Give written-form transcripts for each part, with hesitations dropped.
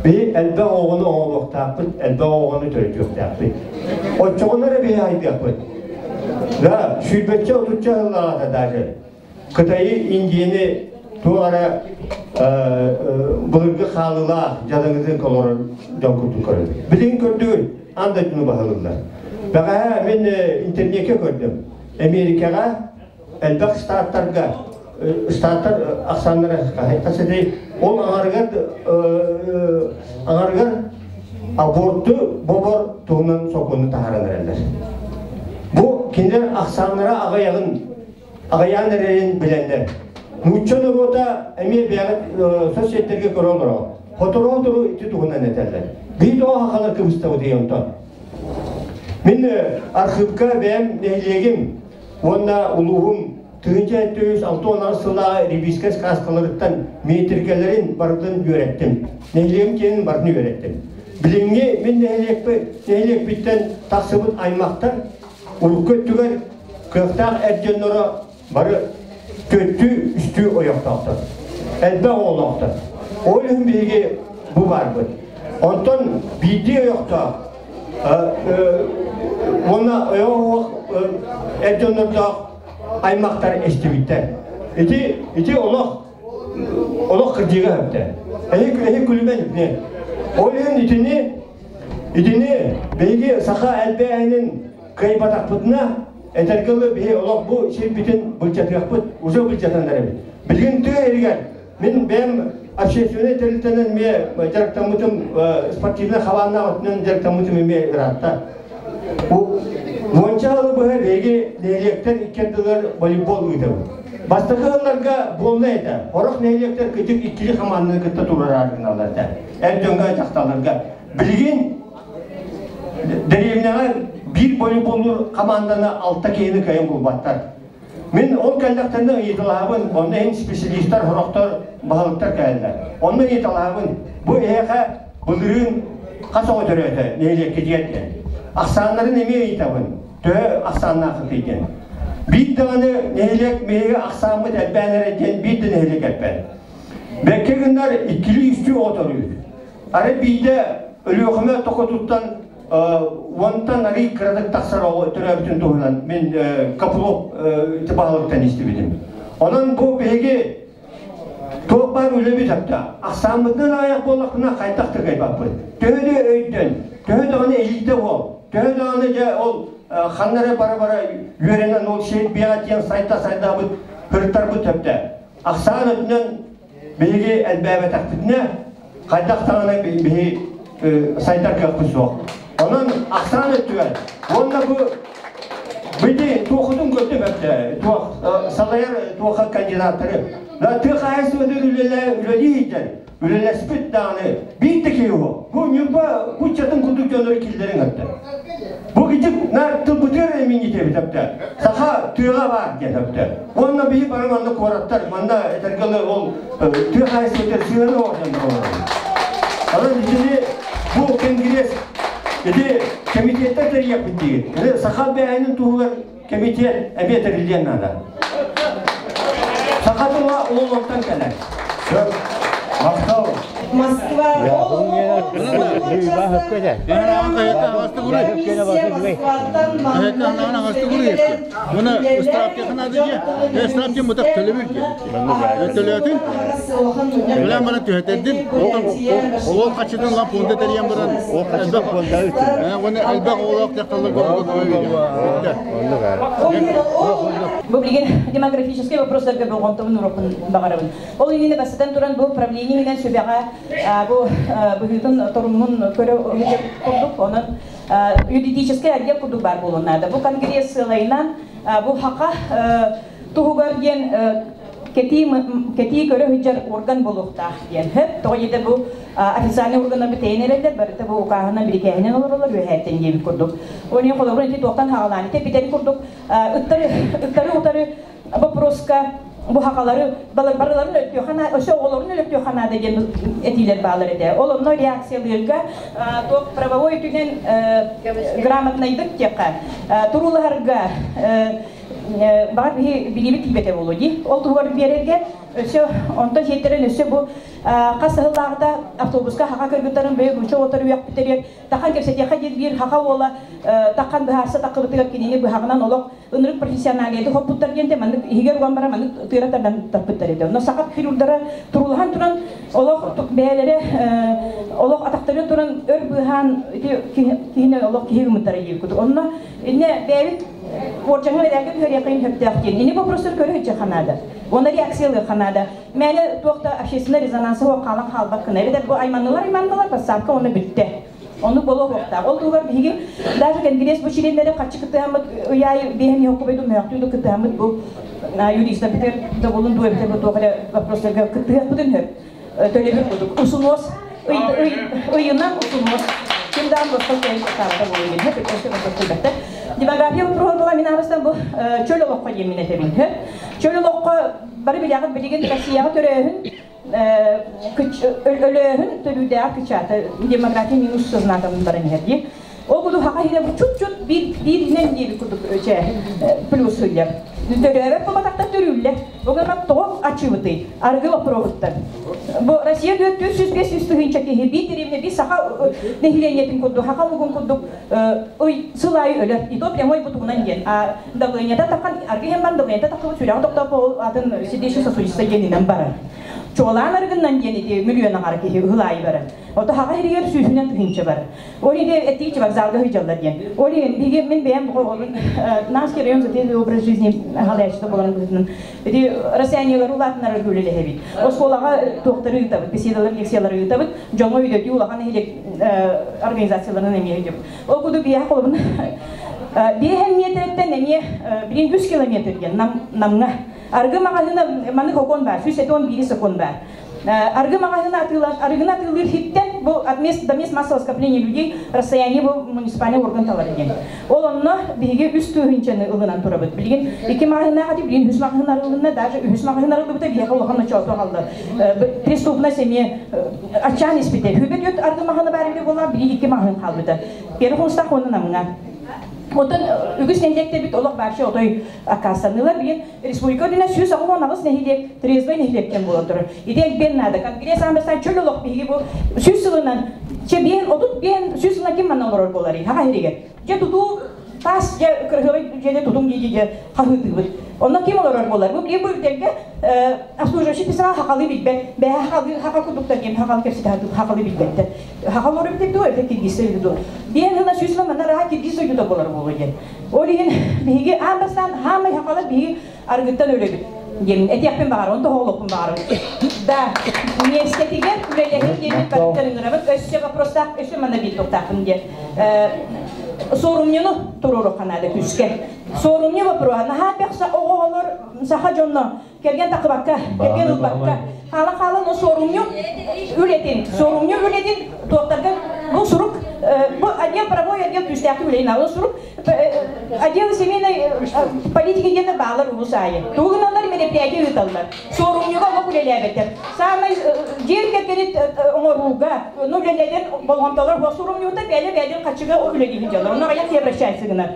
Биһи элбэх оҕону оҥоруохтаахпыт, элбэх оҕону төрөтүөхтээхпит. Оччоҕуна эрэ биһи айдыахпыт. Да, сүүрбэччэ отучча сыллааҕыта даже Кытайы, Индияны туох эрэ былыргы хаалыылаах дьадаҥытын олорор дьон курдук көрөбүт. Билигин көрдүгүт, аан дойдуну баһылыыллар. Бэҕэһээ мин интернеккэ көрдүм. Эмиэрикэҕэ элбэх штаттарга штаттар ахсааннара хас этэй ол аҥарыгар аҥарыгар аборту бобор туһунан сокуону таһааран эрэллэр. Бу кинилэр ахсааннара аҕыйаҕын аҕыйаан эрэрин билэллэр. Нуучча норуота эмиэ бэйэҕит соцсеттэргэ көрө олороҕут. Хотору-хотору ити туһунан этэллэр. Биир тоҕо хахалар кыбыстабытый онтон? Мин архыыпка бэйэм нэһилиэгим уонна улууһум 1968 сыллааҕы ревизскэй сказкаларыттан метрикэлэрин барытын үөрэттим. Нэһилиэгим киэнин барытын үөрэттим. Билиҥҥи мин нэһилиэкпиттэн тахсыбыт аймахтар урукку өттүгэр кыахтаах эр дьонноро бары төртүү, үстүү ойохтоохтор. Элбэх оҕолоохтор. Ол иһин биһиги бу баарбыт. Онтон биирдии ойохтоох уонна ойох эр дьоннордоох аймахтар эстибиттэр. Ити ити олох олох кырдьыга өптө. Эһи эһи күлүмэн итини. Ол иһин итини итини биһиги саха элбээһинин кыайбатахпытына этэргэ дылы биһи олох бу сирбитин былдьатыахпыт, уже былдьатан эрэбит. Билигин тыа иһигэр мин бэйэм общественнай тэрилтэнэн эмиэ дьарыктаммытым, спортивнай хабааннаах өттүнэн дьарыктаммытым эмиэ ыраатта. Уонча сылы быһа биһиги нэһилиэктэр икки ардылар волейбол ыытабыт. Бастакы сылларга буолла этэ. Сорох нэһилиэктэр кыдьык иккили хамаанданы кытта туруораары гыналлар этэ. Эр дьоҥҥо, дьахталларга. Билигин дэриэбинэҕэ биир волейболлуур хамаанданы алта киһини кыайан булбаттар. Мин ол кэллэхтэринэ ыйыталаһабын, онно иһин специалистар, сорохтор баһылыктар кэлэллэр. Онно ыйыталаһабын, бу эһиэхэ былырыын хас оҕо төрөөтө нэһилиэккитигэр диэн. Ахсааннарын эмиэ ыйытабын, төһө ахсааннааххытый диэн. Биир даҕаны нэһилиэк биһиги ахсааммыт элбээн эрэ диэн биир да нэһилиэк эппэт. Бэккэ гыннар иккилии-үстүү оҕо төрүүр. Арай биирдэ Өлүөхүмэ Токотуттан уонтан арый кыратык тахсар оҕо төрөөбүтүн туһунан мин Копылов ити баһылыктан истибитим. Онон бу биһиги туох баар үлэбит өттө. Ахсааммытынан аҕыйах буоллахпына хайдах да кыайбаппыт. Төһө да өйдөн, төһө даҕаны илиитэ буол, төһө даҕаны дьэ ол ханна эрэ бара-бара үөрэнэн ол Сербияҕа тиийэн сайда-сайдабыт, һыртарбыт өттө. Ахсаан өттүнэн биһиги элбээбэтэхпитинэ, хайдах даҕаны биһи сайдар кыахпыт суох. Онон ахсаан өттүгэр уонна бу бити туохутун көрдүм өттө туох салайар туоха кандидаттары да тыа хаһаайыстыбатын үлэлии сылдьар үлэлэспит даҕаны биир да киһи суох. Бу Ньурба куччатын курдук дьоннору киллэрин өттө. Бу кичик наар тылбытыгар эминитэбит өптө. Саха тыаҕа баар диэн өптө. Уонна биһи бары манна куораттар, манна этэргэ ол тыа хаһаайыстыбатыгар сыһыаны оҥордон Онон итини бу кэнгириэс ити кэмитиэттэр тэрийиэхпит диигит. Саха бэйэһинин туһугар кэмитиэт эмиэ тэриллиэн наада. Саха тыла ол онтон кэлэр. Сөп. Махтал. Москва Төлөөн баран түһэтэрдин, ол хачытын ла пуонда тэрийэн баран, уонна элбэх оҕолоох дьахталларга Бу билигин демографическай вопростарга болҕомтобун уруохпун баҕарабын. Ол иннинэ бастатан туран бу правление иһинэн сүбэҕэ бу быһыытын торумун көрө курдук, онон юридическай отдел курдук баар буолуон наада. Бу конгресс сыалайынан бу хака туһугар диэн кэтии кэтии көрө сылдьар орган буолуохтаах диэн. Хөп, тоҕо диэтэ бу официальный органнар бүтэйэн эрэллэр, барыта бу укааһынан бирикээһинэн олороллор үөһээттэн диэбит курдук. Ол иһин холобур ити туохтан хаҕалаан ити бүтэр курдук ыттары ыттары утары вопроска бу хахалары барыларын өлтүөххэ наада, өссө оҕолорун өлөртүөххэ наада диэн этиилэр баалар этэ. Ол онно реакциялыырга туох правовой өттүнэн грамотнайдык диэххэ туруулаһарга баҕар биһи билиибит тиийбэтэ буолуо дии. Ол туһугар биэрэргэ. Өссө онтон сиэттэрэн өссө бу хас сыллааҕыта автобуска хаха кыргыттарын бэйэ нуучча уолаттары үөхпүттэригэр тахан кэпсэтиэххэ диир биир хаха уола тахан быһаарса таххыбытыгар кинини быһаҕынан олох ынырык профессионалиты хоппуттар диэнте маннык иһигэр уган баран маннык тыыра тардан тарпыттар этэ. Онно саха хирурдара турулаһан туран олох бэйэлэрэ олох атахтары туран өр быыһаан ити киһини олох киһи гыммыттара диир курдук. Онно инне бэйэбит уордьаҥҥа мэдээлгэ түһэриэххин сөптөөх диэн. Ини вопростар көрө ханаада. Онно реакциялыахха наада. Мээнэ туох да общественный резонанса суох хаалан хаалбат гына. Эбэтэр бу айманнылар айманнылар, бассаапка онно бүттэ. Оннук буолуохтаах. Ол туһугар биһиги даже конгресс бу чилиэннэри харчы кыттыһаммыт ыйаай биэһэн йоккубайду мөөхтүү кыттыһаммыт бу юриста битер да болун дуо эбитер бу туох эрэ вопростарга кыттыһыахпытын сөп. Төлөбүр курдук. Усунуос ыйынан усунуос. Ким даан босхо кэлин кытаабата буолуо диэн хөп өссө босхо Демография вопроһа була мин абыстан бу чөл олоххо диэн мин этэбин. Чөл олоххо бары билэҕит билигин Россияҕа төрөөһүн өлөөһүн төрүүдээх кычаата демография минус сознатом баран иһэр дии. Ол буду хаха хине бу чут-чут биир бииринэн диэби курдук чэ плюс сылдьар. Төрөөбөт буолбатахтар төрүүллэр. Оҕонон тоҕо аччыыбытый? Арыгы боппуруоһуттар. Бу Россия 400-500 тыһыынча киһи биир дэриэбинэ биир саха нэһилиэнньэтин курдук, саха омугун курдук ый сыл аайы өлөр. И то прямой бутугунан диэн. А давлениета таххан, аргы иһэн баран давлениета таххыбыт сүрэҕи тохтооппо атын сердечно-сосудистай диэнинэн барар. Чуолаан арыгыннан диэн ити миллион аҥара киһи ыһыл аайы барар. Ото хаха иһигэр сүүһүнэн тыһыынча бар. Ол иһин этиичи вокзалга сылдьаллар диэн. Ол иһин биһиги мин бэйэм Намский район за трезвый образ жизни халаячыта буоларын быһыытынан ити расстояниелары улаатыннарар үлэлэһэбит. Оскуолаҕа туохтары ыытабыт, беседалар, лекциялары ыытабыт. Дьоҥҥо өйдөтүү улахан нэһилиэк организацияларынан эмиэ өйдөбүт. Ол курдук биһиэхэ холобун биэһэн миэтэрэттэн эмиэ билин 3 километр диэн Намҥа. Аргы маҕаһыына маннык окон баар, 171 сокуон баар. Аргы маҕаһыына атыылар, арыгыны атыылыыр хиттэн бу от мест до мест массового скопления людей расстояние бу муниципальный орган талар диэн. Ол онно биһиги үс тыһыынчаны ылынан турабыт. Билигин икки маҕаһыыннаах ати, билигин үһүс маҕаһыын арылынна, даже үһүс маҕаһыын арыллыбыта биһиэхэ улахан ночооту аҕалла. Преступность эмиэ аччаан испитэ. Хүбэт үт аргы маҕаһыына баар эбит буолла, билигин икки маҕаһыын хаалбыта. Первый хонустаах уонна Намҥа. Оттон үгүс нэһилиэктэрбит олох вообще отой аккаастаныылар. Билигин республика үрдүнэн 198 нэһилиэк трезвый нэһилиэктэн буолан турар. Ити элбиэн наада. Конгресс аан бастаан чөл олох биһиги бу 100 сылынан чэ биэн 35 100 сылынан ким манна олорор буоларый? Хаха иһигэр. Дьэ тутуу таас дьэ кырыһыбай дьиэни тутуҥ дии дьэ хаһыытыыбыт. Онно ким олорор буолар? Бу бу үрдэлгэ обслуживающий персонал хахалы билбэт. Бэһэ хахалы хаха курдуктар диэн хахалы кэпсэтэ хахалы билбэттэр. Хахал олорор эбит дуо, эбэтэр киргизтэр эбит дуо? Биэн сылынан 100 сылынан манна раха киргиз дойдута буолар буолуо диэн. Ол иһин биһиги аан бастаан хаамай хахалар биһиги арыгыттан өлөбүт диэмин этиэхпин баҕарабын, тоһоҕолуохпун баҕарабын. Да, миэстэтигэр үлэлэһин диэммит барыттан ыҥырабыт. Өссө вопростаах, өссө манна биир туохтаахпын диэн. Суорумньуну туруоруохха наада күүскэ. Суорумньу вопроһа наһаа элбэх оҕолор саха дьонно кэргэн тахыбакка, кэргэн ылбакка, хаалан-хаалан ол суорумньу үлэтин, суорумньу үлэтин туохтарга бу сурук бу отдел правовой отдел күүстээхтик үлэлин ол сурук отдел семейной политики диэн баалар улус аайы. Тугу гыналлар мероприятие ыыталлар. Суорумньуга олох үлэлээбэттэр. Саамай дьиэ кэргэни оҥорууга, ну үлэлэрин болҕомтолор суорумньута бэйэ-бэйэлэрин хаччыга үлэлиир дьоннор. Онно аҕыйах киһи обращается гынар.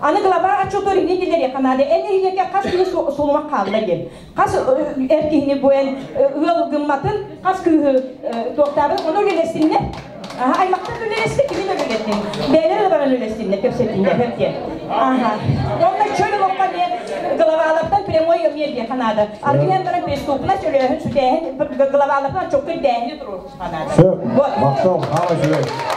Аны глава отчету рини киллэриэххэ наада. Эн нэһилиэккэ хас киһи сулумах хаалла диэн. Хас эр киһини бу эн ыал гымматын, хас кыыһы туохтаабын, ону үлэлэстиннэр. Аймактар үлэлэстин, кини да үлэлэстин. Бэйэлэр да баран үлэлэстиннэр, кэпсэтиннэр, хөп диэн. Аха. Онно чөл олоххо эмиэ главалартан прямой эмиэ диэххэ наада. Аргыйан баран преступность, өлөөһүн, сүтээһин главалартан чокко ирдээһини туруорсуха наада. Сөп, махтал, хаама үчүгэй.